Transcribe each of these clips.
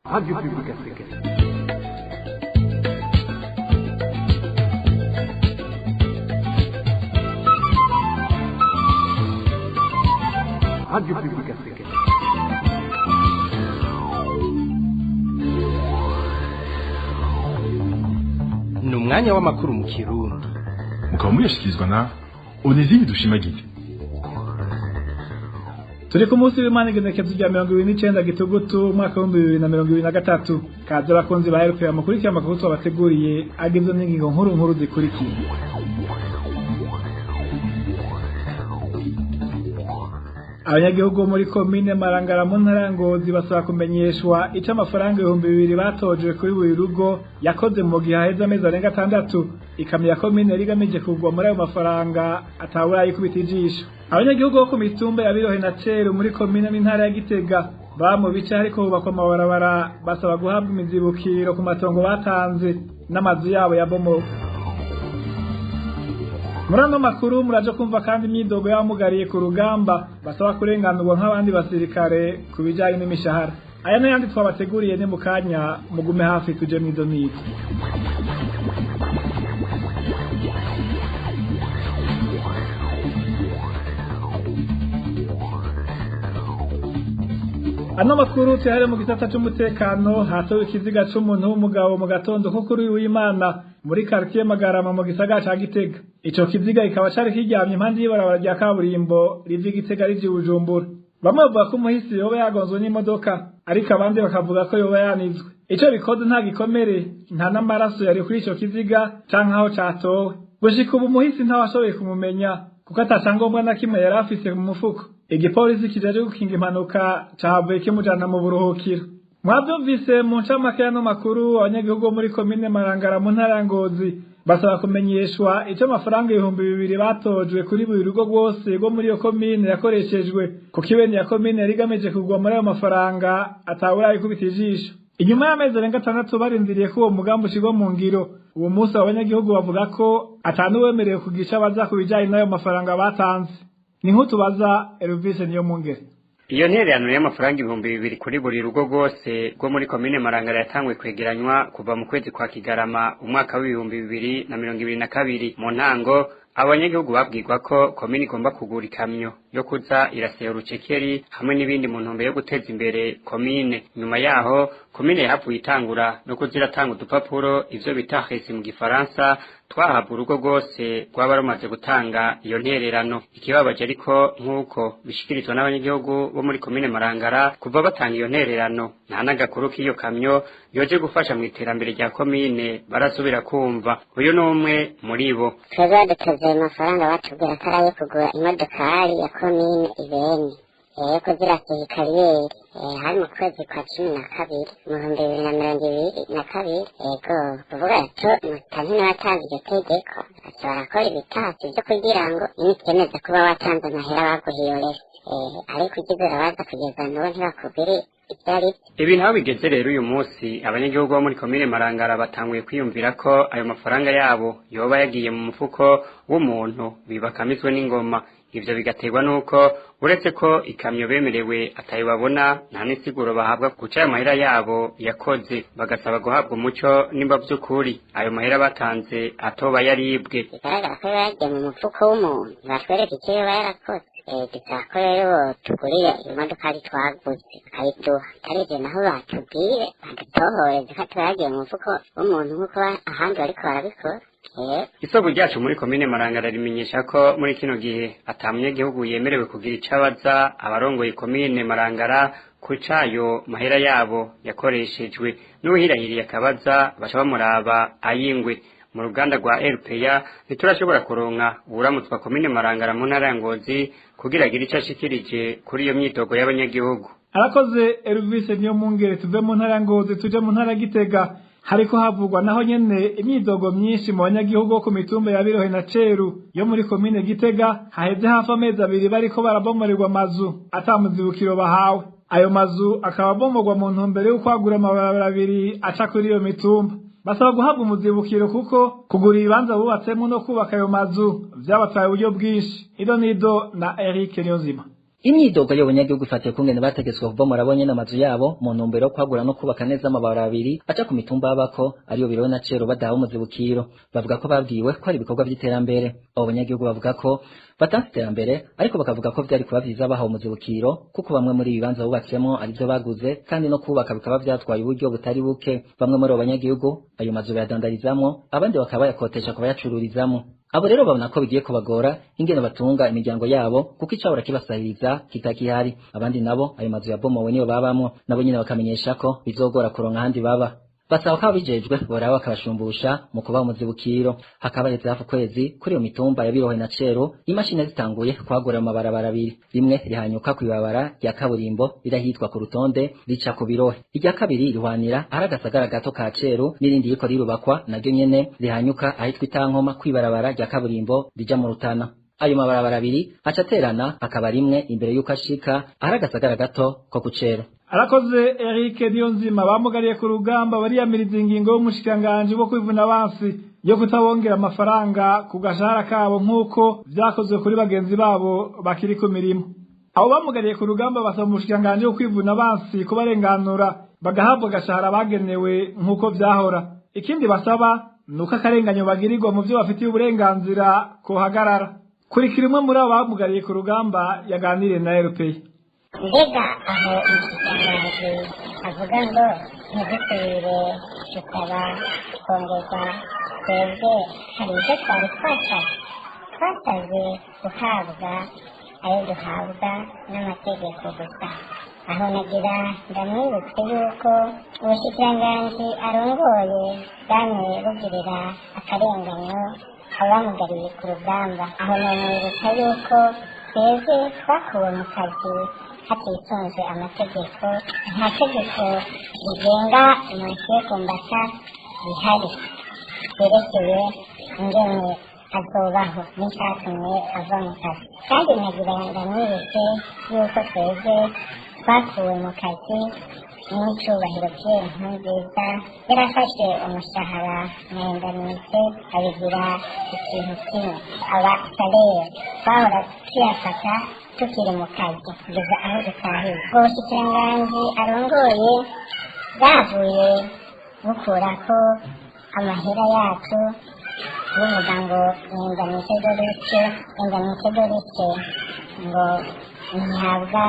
Radio Publique Africaine. Radio Publique Africaine. Ni umwanya w'amakuru mu Kirundi. Mukaba muyashyikirizwa na Onesime Dushimagize. Turi ku munsi w'Imana, igenekezo rya 29 Gitugutu, umwaka w'2023. Kaze abakunzi ba RPA mukurikira amakuru twabateguriye, agizwe n'ingingo nkuru nkuru zikurikira. Abanyagihugu bo muri komine Marangara mu ntara ya Ngozi basaba kumenyeshwa ico amafaranga 2000 batojwe kuri buri rugo yakoze mu gihe haheze amezi arenga 6 ikamyo ya komine yari igamije kugwa muri ayo mafaranga atawurayikubita ijisho. Abanyagihugu bo ku mitumba ya Birohe na Ceru muri komine n'intara ya Gitega ba mu bice hariko hubakwa amabarabara basaba guhabwa imizibukiro ku matongo batanze n'amazu yabo yabomowe. Muri ano makuru muraje kumva kandi imyidogo y'abamugariye ku rugamba basaba kurenganurwa nk'abandi basirikare ku bijanye n'imishahara. Aya n'ayandi twabateguriye ni mu kanya, mugume hafi tuje mw'izo n'izo. Ano makuru tuyahare mu gisata c'umutekano. Hatowe ikiziga c'umuntu w'umugabo mu gatondo ko kuri uyu w'Imana muri quartier Magarama mu gisagara ca Gitega. Ico kiziga kikaba cari kiryamye impande y'ibarabara rya kaburimbo riva i Gitega rija i Bujumbura. Bamwe bavuga ko umuhisi yoba yagonzwe n'imodoka, ariko abandi bakavuga ko yoba yanizwe. Ico bikoze nta gikomere, nta n'amaraso yari kuri ico kiziga canke aho catowe. Gushika ubu umuhisi ntawashoboye kumumenya kuko atacangombwa na kimwe yari afise mu mufuko. Igipolisi kijaje gukinga impanuka cahavuye kimujana mu buruhukiro. Mwavyumvise mu ncamake y'ano makuru, abanyagihugu bo muri komine Marangara mu ntara ya Ngozi basaba kumenyeshwa ico amafaranga 2000 batojwe kuri buri rugo rwose rwo muri iyo komine yakoreshejwe, kuko ibeni ya komine yari igamije kugwa muri ayo mafaranga atawurayikubita ijisho. Inyuma y'amezi arenga 6 barindiriye ko uwo mugambi ushirwa mu ngiro, uwo munsi abo banyagihugu bavuga ko atanuwemerewe kugira ico abaza ku bijanye n'ayo mafaranga batanze. Ni nk'utubaza Elvis Niyomwungere. Iyo ntererano y'amafaranga 2000 kuri buri rugo rwose rwo muri komine Marangara yatanguye kwegeranywa kuva mu kwezi kwa Kigarama umwaka w'2022. Mu ntango abanyagihugu babwirwa ko komine igomba kugura ikamyo yo kuza irasera urucekeri hamwe n'ibindi mu ntumbero yo guteza imbere komine. Nyuma yaho komine yahavuye itangura no kuza iratanga udupapuro, ivyo bita resi mu Gifaransa, twahabwa urugo rwose rwaba rumaze gutanga iyo ntererano. Ikibabaje ariko, nk'uko bishikirizwa n'abanyagihugu bo muri komine Marangara, kuva batanga iyo ntererano nta n'agakuru k'iyo kamyo yoje gufasha mu iterambere rya komine barasubira kumva. Uyu ni umwe muri bo. Twebwe badutoza ayo mafaranga batubwira ko ari ayo kugura imodokari ya komine ibeni yo kuzirasiga ikariyeri. Hari mu kwezi kwa 12 mu 2022. Ego kuvuga co mutantine watanze iryo tegeko baca barakora ibitasi vyo kugira ngo nimikemeza kuba watanze amahera baguha iyo resi, ariko ugize urabaza kugeza n'ubu ntibakubwire ivyo ari vyo. Ibintu aho bigeze rero uyu munsi, abanyagihugu bo muri komine Marangara batanguye kwiyumvira ko ayo mafaranga yabo yoba yagiye mu mufuko w'umuntu bibakamizwe n'ingoma. Ivyo bigaterwa n'uko uretse ko ikamyo bemerewe atayo babona, nta n'isiguro bahabwa kuca ayo mahera yabo yakoze. Bagasaba guhabwa umuco nimba vy'ukuri ayo mahera batanze atoba yaribwe. Bigaragara ko biba yagiye mu mufuko w'umuntu, ntibatwereka icyo yoba yarakoze. Dusaba ko rero botugurira imodokari twaguze bakayiduha, atari ivyo naho batubwire badutohoreze ko atoba yagiye mu mufuko w'umuntu nk'uko ahandi bariko barabikora. Isoko ryacu muri komine Marangara rimenyesha ko muri kino gihe ata munyagihugu yemerewe kugira ico abaza abarongoye komine Marangara ku cayo mahera yabo yakoreshejwe. N'uwihirahiriye akabaza baca bamuraba ayingwe. Mu ruganda rwa RPA ntiturashobora kuronka uwuramutswa komine Marangara mu ntara ya Ngozi kugira agire ico ashikirije kuri iyo myidogo y'abanyagihugu. Arakoze Elvis Niyomwungere. Tuve mu ntara ya Ngozi tuje mu ntara ya Gitega. Hariko havugwa naho nyene imyidogo myinshi mu banyagihugu bo ku mitumba ya Birohe na Ceru yo muri komine Gitega. Haheze hafi amezi 2 bariko barabomoregwa amazu ata muzibukiro bahawe. Ayo mazu akaba abomogwa mu ntumbero yo kwagura amabarabara abiri aca kuri iyo mitumba. Basaba guhabwa umuzibukiro kuko kugura ibibanza bubatsemwo no kubaka ayo mazu vyabatwaye uburyo bwinshi. Ido nido na Eric Niyonzima. Imyidogo y'abanyagihugu ifatiye kungene bategetswe kubomora bonyene amazu yabo mu ntumbero yo kwagura no kubaka neza amabarabara abiri aca ku mitumba babako, ariyo Birohe na Cero, badahawe umuzibukiro. Bavuga ko babwiwe ko ari ibikorwa vy'iterambere. Abo banyagihugu bavuga ko batanze iterambere, ariko bakavuga ko vyari kuba vyiza bahawe umuzibukiro, kuko bamwe muri ibibanza bubatsemwo arivyo baguze, kandi no kubaka bikaba vyatwaye uburyo butari buke. Bamwe muri abo banyagihugu ayo mazu bayadandarizamwo, abandi bakaba bayakotesha kubayacururizamwo. Abo rero babona ko bigiye kubagora ingene batunga imiryango yabo, kuko icahora kibasahiriza kitakihari. Abandi nabo ayo mazu yabomowe niyo babamwo, nabo nyene bakamenyesha ko bizogora kuronka ahandi baba. Basaba ko ababijejwe boraba bakabashumbusha mu kubaha umuzibukiro. Hakaba haheze hafi ukwezi kuri iyo mitumba ya Birohe na Cero imashini zitanguye kwagura amabarabara abiri, rimwe rihanyuka kw'ibarabara rya kaburimbo rirahitwa ku Rutonde rica ku Birohe, irya kabiri rihwanira ahari agasagara gato ka Cero, n'irindi ririko rirubakwa naryo nyene rihanyuka ahitwa Itankoma kw'ibarabara rya kaburimbo rija mu Rutana. Ayo mabarabara abiri aca aterana akaba rimwe imbere y'uko ashika ahari agasagara gato ko ku Cero. Arakoze Eric Niyonzima. Bamugariye ku rugamba bariyamiriza ingingo y'umushikiranganji bwo kwivuna abansi yo kutabongera amafaranga ku gashahara kabo nk'uko vyakozwe kuri bagenzi babo bakiri ku mirimo. Abo bamugariye ku rugamba basaba umushikiranganji wo kwivuna abansi kubarenganura, bagahabwa agashahara bagenewe nk'uko vyahora. Ikindi basaba nuko akarenganyo bagirirwa mu vyo bafitiye uburenganzira kohagarara. Kurikira umwe muri abo bamugariye ku rugamba yaganiriye na RPA. Mbega aho umushikiranganji avuga ngo ntidusubire gusaba kongerwa, twebwe hari ibyo twari twasabye? Twasabye guhabwa ayo duhabwa n'amategeko gusa. Aho nagira ndamwibutse yuko ubushikiranganji arongoye bwamye bugirira akarenganyo abamugariye ku rugamba. Aho namwibutsa yuko twebwe twakuwe mu kazi hatisunzwe amategeko. Nta tegeko rigenga umuntu kumbata rihari ryerekeye ingene azobaho n'icyatumye ava mu kazi. Kandi nagira ndamwibutse yuko twebwe twakuwe mu kazi n'icubahiro Pierre Nkurunziza yarafashe umushahara na indemnité abigira ikintu kimwe. Aba salaire twahora tuyafata tukiri mu kazi kugeza aho dutahiye, ubwo bushikiranganji arongoye bwavuye bukurako amahera yacu, buvuga ngo ni indemnité de risque. Indemnité de risque ngo ntihabwa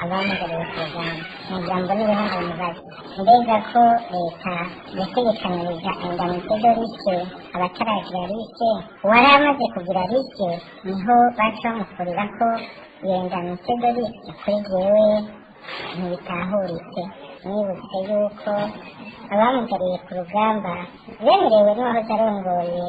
abamugariye ku rugamba. Nagira ngo nibeho ndamubaze, mbega ko leta yategekaniriza indemnité de risque abataragira risque, uwari amaze kugira risque niho baca bamukurirako iyo indemnité de risque? Kuri jewe ntibitahuritse. Nibutse yuko abamugariye ku rugamba bemerewe n'uwahoze arongoye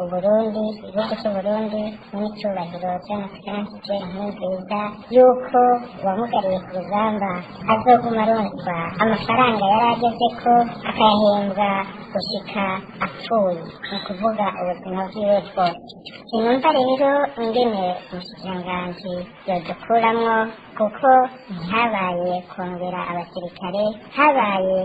Uburundi, igihugu c'Uburundi, n'icubahiro c'Amakiransi Pierre Nkurunziza, yuko uwamugariye ku rugamba azoguma aronswa amafaranga yari agezeko, akayahembwa gushika apfuye, ni ukuvuga ubuzima bwiwe bwose. Sinumva rero ingene umushikiranganji yodukuramwo, kuko ntihabaye kongera abasirikare, habaye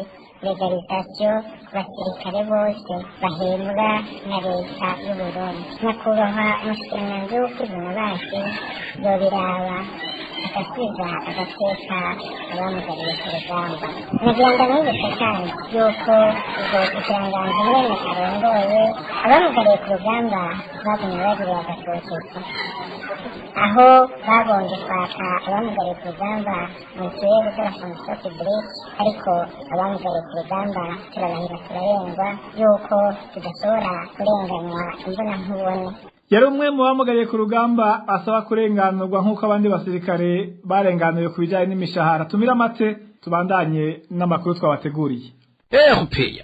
légalisation ku basirikare bose bahembwa na leta y'Uburundi. Nyakubahwa umushikiranganji w'ukwivuna bansi yobiraba agasubiza agateka abamugariye ku rugamba. Nagira ndamwibutse kandi yuko ubwo bushikiranganji nyene arongoye, abamugariye ku rugamba bagumye bagiriwe agatotezo, aho bagombye kwaka abamugariye ku rugamba mituweli z'aba fonction publique, ariko abamugariye ku rugamba turarahira turarengwa yuko tudashobora kurenganywa imbonankubone. Yari umwe mu bamugariye ku rugamba asaba kurenganurwa nk'uko abandi basirikare barenganuwe ku bijyanye n'imishahara. Tumira amate, tubandanye n'amakuru twabateguriye. RPA.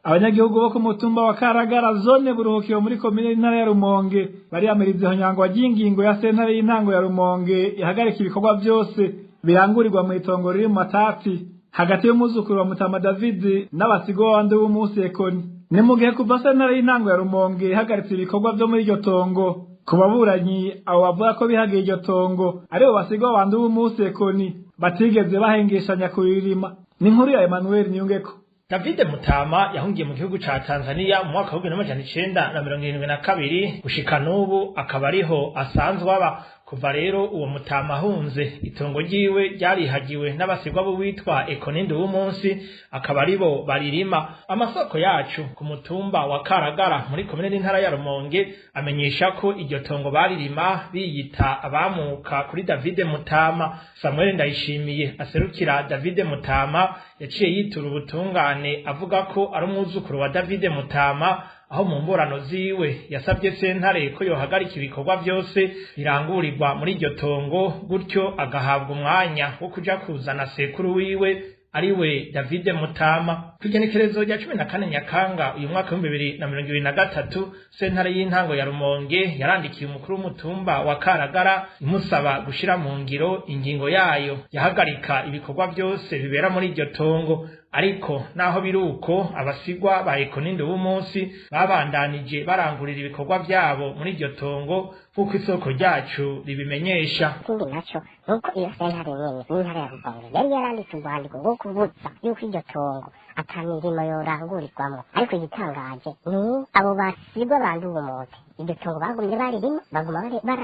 Abanyagihugu bo ku mutumba wa Karagara, zone Buruhukiro, muri komine y'intara ya Rumonge bariyamiriza ihonyangwa ry'ingingo ya sentare y'intango ya Rumonge ihagarika ibikorwa byose birangurirwa mu itongo riri mu matati hagati y'umwuzukuru wa Mutama David n'abasigo wandi w'umunsi Ekoni. Ni mu gihe kuva sentare y'intango ya Rumonge ihagaritse ibikorwa vyo muri iryo tongo, ku baburanyi abo bavuga ko bihagiye iryo tongo aribo basigo wandi w'umunsi Ekoni batigeze bahengeshanya kuririma. Ni inkuru ya Emmanuel Niyungeko. David Mutama yahungiye mu gihugu ca Tanzania mu mwaka w'igihumbi n'amajana icenda na mirongo irindwi na kabiri gushika n'ubu akaba ariho asanzwe aba. Kuva rero uwo Mutama ahunze, itongo ryiwe ryarihagiwe n'abasigwa b'uwitwa Ekonindi w'umunsi, akaba aribo baririma. Amasoko yacu ku mutumba wa Karagara muri komine n'intara ya Rumonge amenyesha ko iryo tongo baririma biyita abamuka kuri David Mutama. Samuel Ndayishimiye aserukira David Mutama yaciye yitura ubutungane avuga ko ari umwuzukuru wa David Mutama, aho mu mburano ziwe yasabye sentare ko yohagarika ibikorwa byose birangurirwa muri iryo tongo, gutyo agahabwa umwanya wo kuja kuzana sekuru wiwe ariwe David Mutama. Kw'igenekerezo rya 14 Nyakanga uyu mwaka 2023, sentare y'intango ya Rumonge yarandikiye umukuru w'umutumba wa Karagara imusaba gushira mu ngiro ingingo yayo yahagarika ibikorwa byose bibera muri iryo tongo. Ariko naho biruko, abasigwa ba Ekoninde w'umunsi babandanije barangurira ibikorwa byabo muri iryo tongo nk'uko isoko ryacu ribimenyesha. Ikindi naco nuko iyo sentare nyene n'intara ya Rumonge yari yaranditse urwandiko rwo kubuza yuko iryo tongo ata mirimo yorangurirwamwo, ariko igitangaje ni abo basigwa bandi uwo munsi iryo tongo bagumye baririma, baguma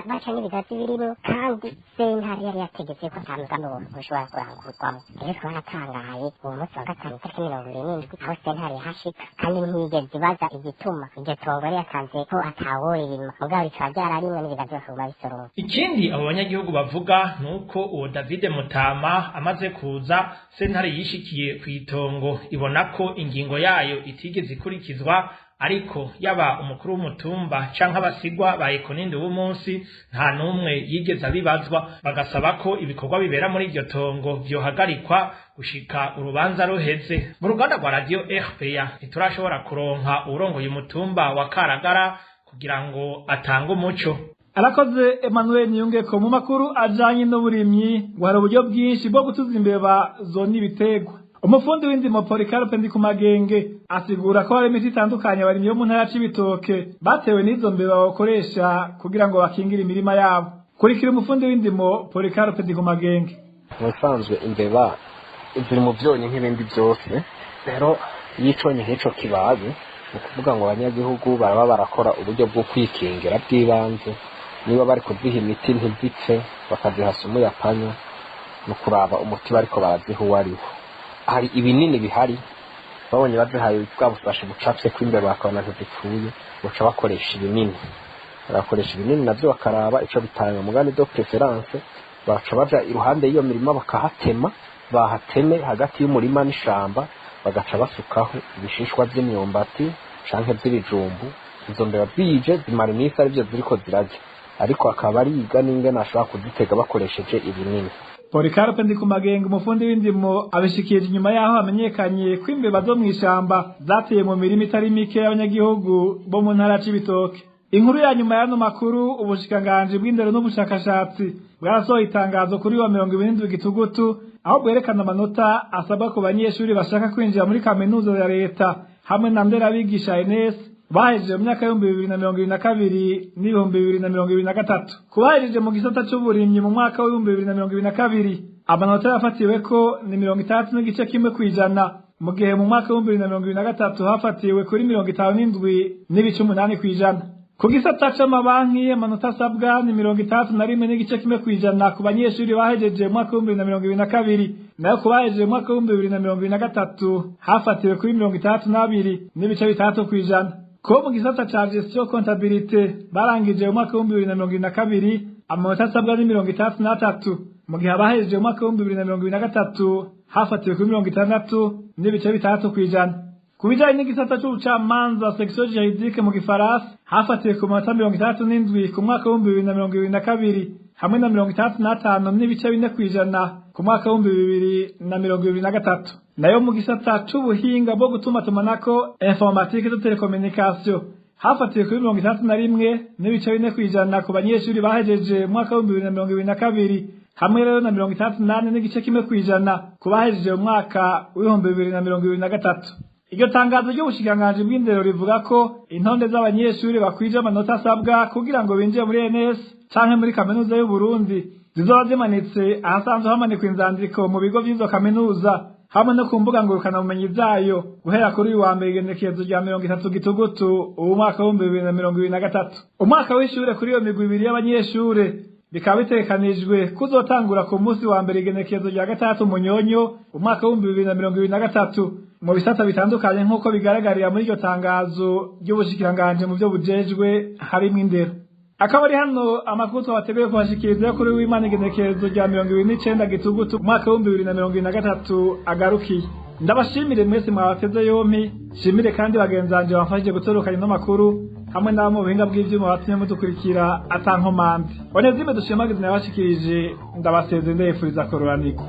baca n'ibigazi birimwo, kandi sentare yari yategetse ko ata migambi ushobora kurangurwamwo. Rero twaratangaye uwo munsi wa gatanu itariki 27 aho sentare yahashika, kandi ntiyigeze ibaza igituma iryo tongo yari yatanze ko ataworirima, mugabo rikaba ryararimwe n'ibigazi bakaguma bisoroma. Ikindi abo banyagihugu bavuga nuko uwo David Mutama amaze kuza, sentare yishikiye kw'itongo ibona ko ingingo yayo itigeze ikurikizwa, ariko yaba umukuru w'umutumba canke abasigwa ba Ekoninde w'umunsi nta n'umwe yigeze abibazwa. Bagasaba ko ibikorwa bibera muri iryo tongo vyohagarikwa gushika urubanza ruheze. Mu ruganda rwa Radio RPA ntiturashobora kuronka uwurongoye umutumba wa Karagara kugira ngo atange umuco. Arakoze Emmanuel Niyungeko. Mu makuru ajanye n'uburimyi, ngo hari uburyo bwinshi bwo gutuza imbeba zona ibitegwa. Umufundi w'indimo Policarpe Ndikumagenge asigura ko hari imiti itandukanye abarimyi bo mu ntara c'Ibitoke batewe n'izo mbeba bakoresha kugira ngo bakingire imirima yabo. Kurikira umufundi w'indimo Policarpe Ndikumagenge. Mu bisanzwe imbeba ziri mu vyonyi nk'ibindi byose. Rero iyo iconye nk'ico kibaye, ni ukuvuga ngo abanyagihugu baraba barakora uburyo bwo kwikingira bw'ibanze. Niba bari kuziha imiti ntizipfe, bakaziha sumu ya panya, ni ukuraba umuti bariko baraziha uwo ariwo. Hari ibinini bihari, babonye bazihaye bwa busashe bucafye kw'imbeba bakabona ntizipfuye, baca bakoresha ibinini. Bagakoresha ibinini navyo bakaraba ico bitanga, mugani de préférence baca baja iruhande y'iyo mirima bakahatema, bahateme hagati y'umurima n'ishamba bagaca basukaho ibishishwa vy'imyumbati canke vy'ibijumbu. Izo mbeba zije zimara iminsi arivyo ziriko zirarya, ariko akaba ariga n'ingene ashobora kuzitega bakoresheje ibinini. Policarpe Ndikumagenge, umufundi w'indimo, abishikirije inyuma yaho hamenyekanye ko imbeba zo mw'ishamba zateye mu mirima itari mike y'abanyagihugu bo mu ntara c'Ibitoke. Inkuru ya nyuma y'ano makuru: ubushikiranganji bw'indero n'ubushakashatsi bwarasohoye itangazo kuri wa 27 Gitugutu, aho bwerekana amanota asabwa ku banyeshuri bashaka kwinjira muri kaminuza ya leta hamwe na nderabigisha ENS bahejeje mu myaka y'2022 n'2023. Ku bahejeje mu gisata c'uburimyi mu mwaka w'2022, amanota yafatiwe ko ni 60.1%, mu gihe mu mwaka w'2023 hafatiwe kuri 57.8%. Ku gisata c'amabanki, amanota asabwa ni 61.1% ku banyeshuri bahejeje mu mwaka w'2022, nayo ku bahejeje mu mwaka w'2023 hafatiwe kuri 62.6%. Ko mu gisata ca gestion comptabilité barangije mu mwaka w'2022, amanota asabwa ni 63, mu gihe abahejeje mu mwaka w'2023 hafatiwe kuri 60.6%. Ku bijanye n'igisata c'ubucamanza, section juridique mu gifaransa, hafatiwe ku manota 67 ku mwaka w'2022 hamwe na 65.4% ku mwaka w'2023. Nayo mu gisata c'ubuhinga bwo gutumatumanako, informatique de télécommunication, hafatiwe kuri 61.4% ku banyeshuri bahejeje mu mwaka w'2022 hamwe rero na 68.1% ku bahejeje mu mwaka w'2023. Iryo tangazo ry'ubushikiranganji bw'indero rivuga ko intonde z'abanyeshuri bakwije amanota asabwa kugira ngo binjire muri ENS canke muri kaminuza y'u Burundi zizoba zimanitse ahasanzwe hamanikwa inzandiko mu bigo vy'izo kaminuza. hamwe no ku mbuga ngurukanabumenyi zayo guhera kuri uyu wa mbere igenekerezo rya 30 Gitugutu uwu mwaka w'2023. Umwaka w'ishure kuri iyo migwi ibiri y'abanyeshure bikaba bitegekanijwe kuzotangura ku munsi wa mbere igenekerezo rya 6 Munyonyo umwaka w'2023 mu bisata bitandukanye nk'uko bigaragarira muri iryo tangazo ry'ubushikiranganje mu byo bujejwe harimwo indero. Akaba ari hano amakuru twabateguye kubashikiriza kuri w'Imana igenekerezo rya 29 Gitugutu umwaka w'2023 agarukiye. Ndabashimire mwese mwabateze yompi, shimire kandi bagenzanje bamfashije gutorokanya no makuru hamwe n'abo mu buhinga bw'ivyuma batumye mudukurikira atankomanzi. Onezime dushimagize nabashikirije, ndabaseze ndayifuriza kororanirwa.